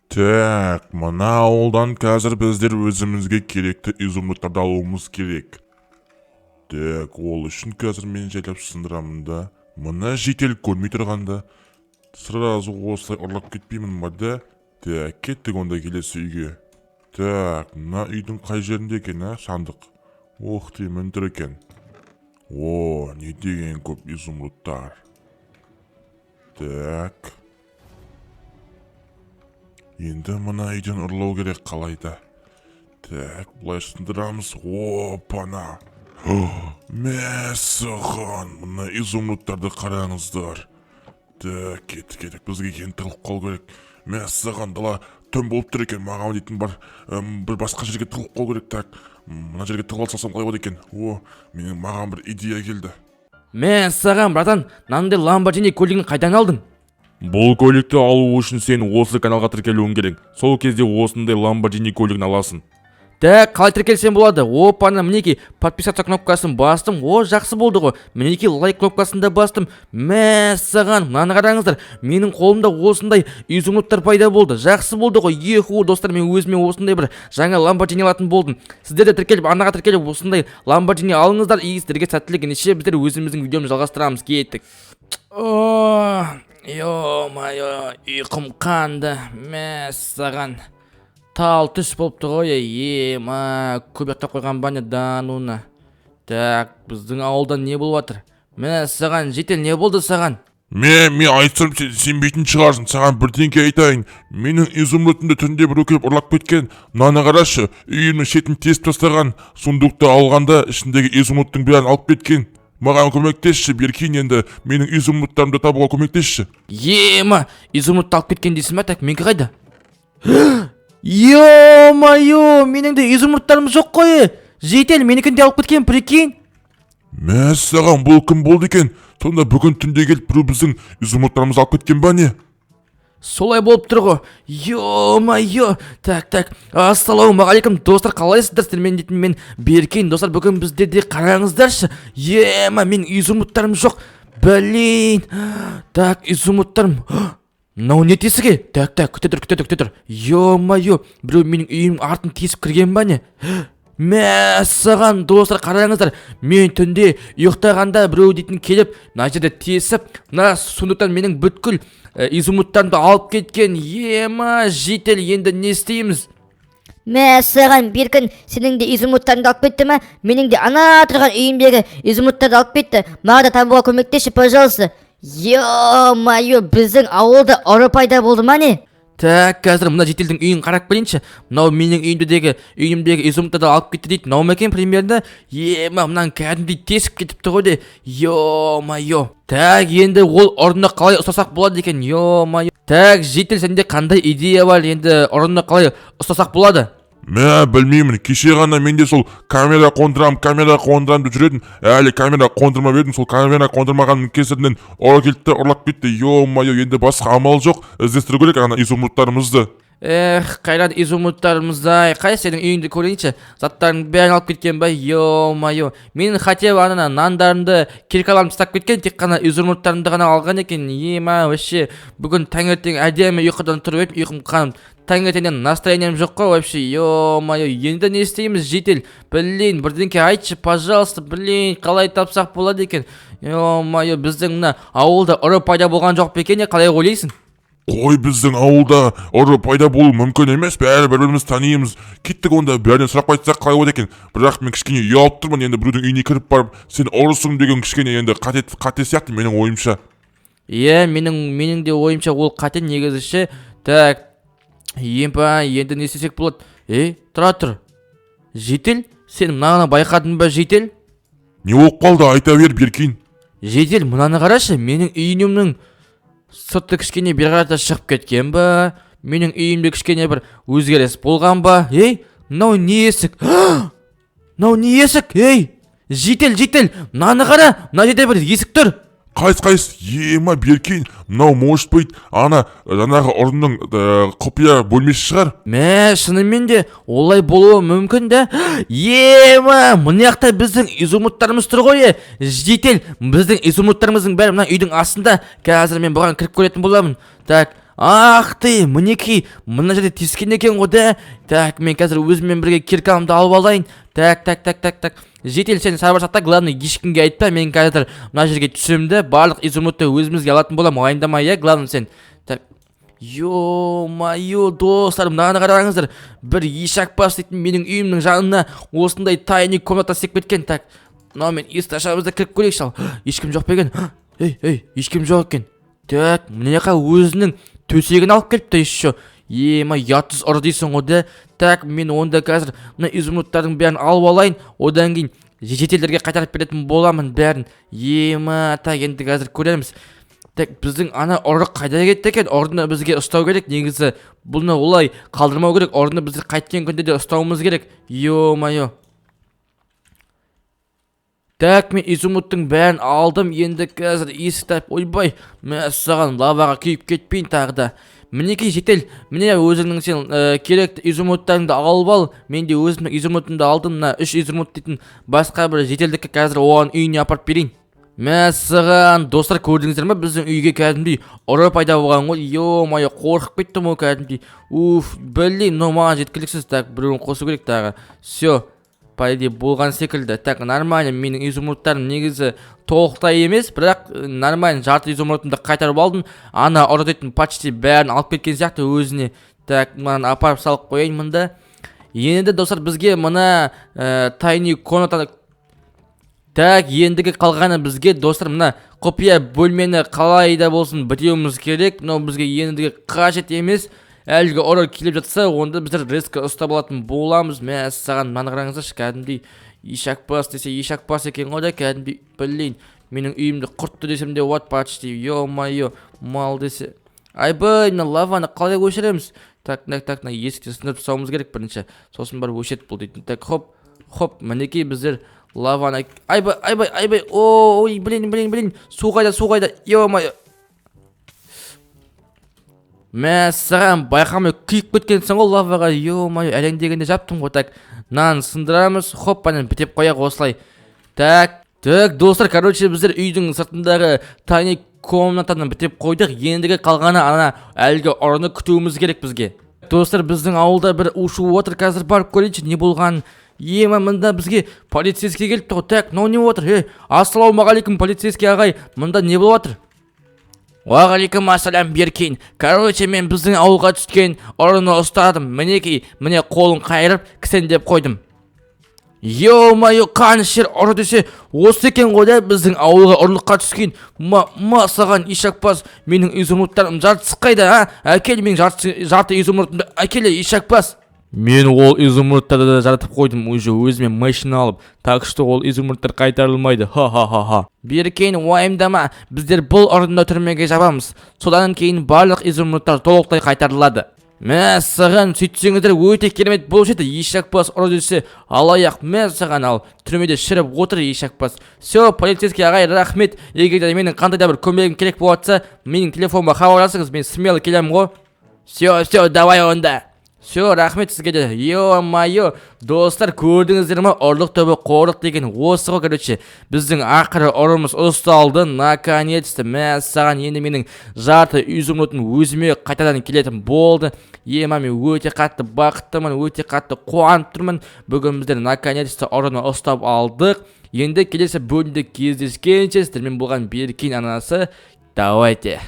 Так, мына ауылдан қазір біздер өзімізге керекті изумрудтарды алуымыз керек. Так, ол үшін қазір мен жайлап сындырамын да. Мына житель көрмей тұрғанда сразу осылай ұрлап кетпеймін ба, да? Так, кеттік онда келесі үйге. Так, мына үйдің қай жерінде екен, а, сандық? Ох ты, міне тұр екен. О, не деген көп изумрудтар. Так. Енді мына үйден ұрлау керек қалайда. Так, былай сындырамыз. Опана. Мәссаған, мына изумрудтарды қараңыздар. Так, кеттік, кеттік, бізге енді тығылып қалу керек. Мәссаған, дала түн болып тұр екен, маған дейтін бар, бір басқа жерге тығылып қалу керек. Так, мына жерге тығылып салсам қалай болады екен? О, менің маған бір идея келді. Мәссаған, братан, мынандай Ламборджини көлігін қайдан алдың? Бұл көлікті алу үшін сен осы каналға тіркелуің керек. Сол кезде осындай Ламборджини көлігін аласың. Так, қалай тіркелсем болады? Опана, мінекей, подписаться кнопкасын бастым. О, жақсы болды ғой. Мінекей, лайк кнопкасын да бастым. Мәссаған, мынаны қараңыздар, менің қолымда осындай изумрудтар пайда болды. Жақсы болды ғой. Еху, достар, мен өзіме осындай бір жаңа Ламборджини алатын болдым. Сіздер де тіркеліп, арнаға тіркеліп, осындай Ламборджини алыңыздар, и сіздерге сәттілік. Ендеше біздер өзіміздің видеомызды жалғастырамыз. Кеттік. О, ё-моё, ұйқым қанды. Мәссаған, тал түс болыпты ғой. Ема, көп ұйықтап қойған ба не? Да ну на. Так, біздің ауылда не болып жатыр? Мәссаған, житель, не болды саған? Мен айтсам, сен сенбейтін шығарсың. Саған бірдеңке айтайын. Менің изумрудымды түнде біреу келіп ұрлап кеткен. Мынаны қарашы, үйімнің шетін тесіп тастаған. Сундукты алғанда ішіндегі изумрудтың бәрін алып кеткен. Маған көмектесші, Беркин, енді менің изумрудтарымды табуға көмектесші. Ема, изумрудты алып кеткен дейсің ба? Так, менікі қайда? Ё-моё, менің де изумрудтарым жоқ қой. Житель, менікін де алып кеткен, прикинь. Мәссаған, бұл кім болды екен? Сонда бүгін түнде келіп біреу біздің изумрудтарымызды алып кеткен ба, не? Солай болып тұр ғой. Ё-моё. Так, так. Ассалаумағалейкум, достар, қалайсыздар? Сіздермен дейтін мен Беркен. Достар, бүгін бізде де, қараңыздаршы. Ема, менің изумрудтарым жоқ. Блин. Так, изумрудтарым. Мынау не тесігі? Так, так, күте тұр, күте тұр, күте тұр. Ё-моё, біреу менің үйімнің артын тесіп кірген ба, не? Мәссаған, достар, қараңыздар. Мен түнде ұйықтағанда біреу дейтін келіп, мына жерде тесіп, мына сундуктан менің бүткіл изумрудтарымды алып кеткен. Ема, житель, енді не істейміз? Мәссаған, Беркін, сенің де изумрудтарыңды алып кетті ма? Менің де ана тұрған үйімдегі изумрудтарды алып кетті. Маған да табуға көмектесші, пожалуйста. Ё-моё, біздің ауылда ұры пайда болды ма, не? Так, қазір мына жительдің үйін қарап келейінші. Мынау менің үйімдегі изумрудтарды алып кетті дейді. Мынау ма екен примерно? Ема, мынаны кәдімгідей тесіп кетіпті ғой де. Ё-моё. Так, енді ол ұрыны қалай ұстасақ болады екен? Ё-моё. Так, житель, сенде қандай идея бар? Енді ұрыны қалай ұстасақ болады? Мә, білмеймін, кеше ғана мен де сол камера қондырам, камера қондырам деп жүретін. Әлі камера қондырмап едім, сол камера қондырмағанның кесірінен ұры келді де ұрлап кетті. Ё-моё, енді басқа амал жоқ, іздестіру керек ана изумрудтарымызды. Эх, қайрат, изумрудтарымызды ай, қай сенің үйіңді көрейінші. Заттардың бәрін алып кеткен ба? Ё-моё, менің хотя бы ана нандарымды, киркаларымды тастап кеткен, тек қана изумрудтарымды ғана алған екен. Ема, вообще бүгін таңертең әдемі ұйқыдан тұрып едім, ұйқым қанып, таңертеңнен настроением жоқ қой вообще. Ё-моё, енді не істейміз, житель? Блин, бірдеңке айтшы, пожалуйста. Блин, қалай тапсақ болады екен? Ё-моё, біздің мына ауылда ұры пайда болған жоқ па екен, не, қалай ойлайсың? Қой, біздің ауылда ұры пайда болуы мүмкін емес, бәрі бір бірімізді танимыз. Кеттік онда, бәрінен сұрақ қайтсақ, қалай болады екен? Бірақ мен кішкене ұялып тұрмын, енді біреудің үйіне кіріп барып, сен ұрысың деген кішкене енді қате, қате сияқты менің ойымша. Иә, менің де ойымша, ол қате негізі ше. Так, емпа, енді не істесек болады? Ей, тұра тұр, житель, сен мынаны байқадың ба, житель? Не болып қалды? Айта бер, Беркин. Житель, мынаны қарашы, менің үйімнің сырты кішкене бері қарата шығып кеткен ба? Менің үйімде кішкене бір өзгеріс болған ба? Ей, мынау не есік? Мынау не есік? Ей, житель, житель, мынаны қара, мына жерде бір есік тұр. Қайсы, қайсы? Ема, Беркин, мынау, может быть, ана жаңағы ұрының құпия бөлмесі шығар. Мә, шынымен де олай болуы мүмкін да. Ема, мына жақта біздің изумрудтарымыз тұр ғой, е. Житель, біздің изумрудтарымыздың бәрі мына үйдің астында. Қазір мен бұған кіріп көретін боламын. Так. Ах ты, мінекей, мына жерде тескен екен ғой да. Так, мен қазір өзіммен бірге киркамды алып алайын. Так, так, так, так, так. Житель, сен сабыр сақта, главное, ешкімге айтпа. Мен қазір мына жерге түсемін де, барлық изумрудты өзімізге алатын боламын, уайымдама, иә, главное сен. Так, ё-моё, достар, мынаны қараңыздар. Бір ешакбас дейтін менің үйімнің жанына осындай тайный комната істеп кеткен. Так, мынаумен есікті ашамыз да, кіріп көрейікші. Ал, ешкім жоқ па екен? Ей, ей, ешкім жоқ екен. Так, мына жаққа өзінің төсегін алып келіпті еще. Ема, ұятсыз ұры дейсің ғой да. Так, мен онда қазір мына изумрудтардың бәрін алып алайын, одан кейін жительдерге қайтарып беретін боламын бәрін. Ема, так, енді қазір көреміз. Так, біздің ана ұры қайда кетті екен? Ұрыны бізге ұстау керек негізі. Бұны олай қалдырмау керек. Ұрыны біз қайткен күнде де ұстауымыз керек. Ё-моё. Так, мен изумрудтың бәрін алдым. Енді қазір есікті. Ойбай, мәссаған, лаваға күйіп кетпейін тағы да. Мінекей, житель, міне, өзіңнің сен керекті изумрудтарыңды алып ал. Мен де өзімнің изумрудымды алдым. Мына үш изумруд дейтін басқа бір жительдікі, қазір оған үйіне апарып берейін. Мәссаған, достар, көрдіңіздер ма, біздің үйге кәдімгідей ұры пайда болған ғой. Ё-моё, қорқып кеттім ғой кәдімгідей. Уф, блин, мынау маған жеткіліксіз. Так, біреуін қосу керек тағы. Все, по идее, болған секілді. Так, нормально, менің изумрудтарым негізі толықтай емес, бірақ нормально, жарты изумрудымды қайтарып алдым. Ана ұры дейтін почти бәрін алып кеткен сияқты өзіне. Так, мынаны апарып салып қояйын мында. Енді, достар, бізге мына тайный комнатаны. Так, ендігі қалғаны бізге, достар, мына құпия бөлмені қалай да болсын бітеуіміз керек. Мынау бізге ендігі қажет емес. Әлгі ұры келіп жатса, онда біздер резко ұстап алатын боламыз. Мәссаған, мынаны қараңыздаршы, кәдімгідей ишакбас десе ишакбас екен ғой да, кәдімгідей. Блин, менің үйімді құртты десем де болады почти. Ё-моё, мал десе. Айбай, мына лаваны қалай өшіреміз? Так, так, так, мына есікті сындырып тастауымыз керек бірінші, сосын барып өшеді бұл дейтін. Так, хоп, хоп, мінекей, біздер лаваны. Айбай, айбай, айбай, ой, блин, блин, блин, су қайда, су қайда? Ё-моё, мәссаған, байқамай күйіп кеткенсің ғой лаваға. Ё-моё, әрең дегенде жаптым ғой. Так, мынаны сындырамыз, хоп, ана бітеп қояйық осылай. Так, так, достар, короче, біздер үйдің сыртындағы тайный комнатаны бітеп қойдық. Ендігі қалғаны ана әлгі ұрыны күтуіміз керек бізге. Достар, біздің ауылда бір у шу отыр, қазір барып көрейінші не болғанын. Ема, мында бізге полицейский келіпті ғой. Так, мынау не болып отыр? Е, ассалаумағалейкум, полицейский ағай, мында не болып жатыр? Уағалейкум ассалам, Беркин. Короче, мен біздің ауылға түскен ұрыны ұстадым. Мінекей, міне, қолын қайырып, кісендеп қойдым. Ё-моё, қанішер ұры десе осы екен ғой да, біздің ауылға ұрлыққа түскен. Ма, ма саған, ишакбас, менің изумрудтарым жартысы қайда, а? Әкел менің жарты, жарты изумрудымды әкел, ишакбас. Мен ол изумрудтарды да жаратып қойдым уже өзіме машина алып, так что ол изумрудтар қайтарылмайды. Ха ха ха ха. Беркен, уайымдама, біздер бұл ұрыны түрмеге жабамыз, содан кейін барлық изумрудтар толықтай қайтарылады. Мәссаған, сөйтсеңіздер, өте керемет болушы еді. Ешакбас ұры десе алаяқ. Мәссаған, ал түрмеде шіріп отыр ешакбас. Все, полицейский ағай, рахмет. Егер де менің қандай да бір көмегім керек болып жатса, менің телефоныма хабарласыңыз, мен смело келемін ғой. Все, все, давай онда. Все, рахмет сізге де. Ё-моё, достар, көрдіңіздер ма, ұрлық түбі қорлық деген осы ғой. Короче, біздің ақыры ұрымыз ұсталды наконец-то. Мәссаған, енді менің жарты изумрудым өзіме қайтадан келетін болды. Ема, мен өте қатты бақыттымын, өте қатты қуанып тұрмын. Бүгін біздер наконец-то ұрыны ұстап алдық. Енді келесі бөлімде кездескенше, сіздермен болған Беркен анасы. Давайте.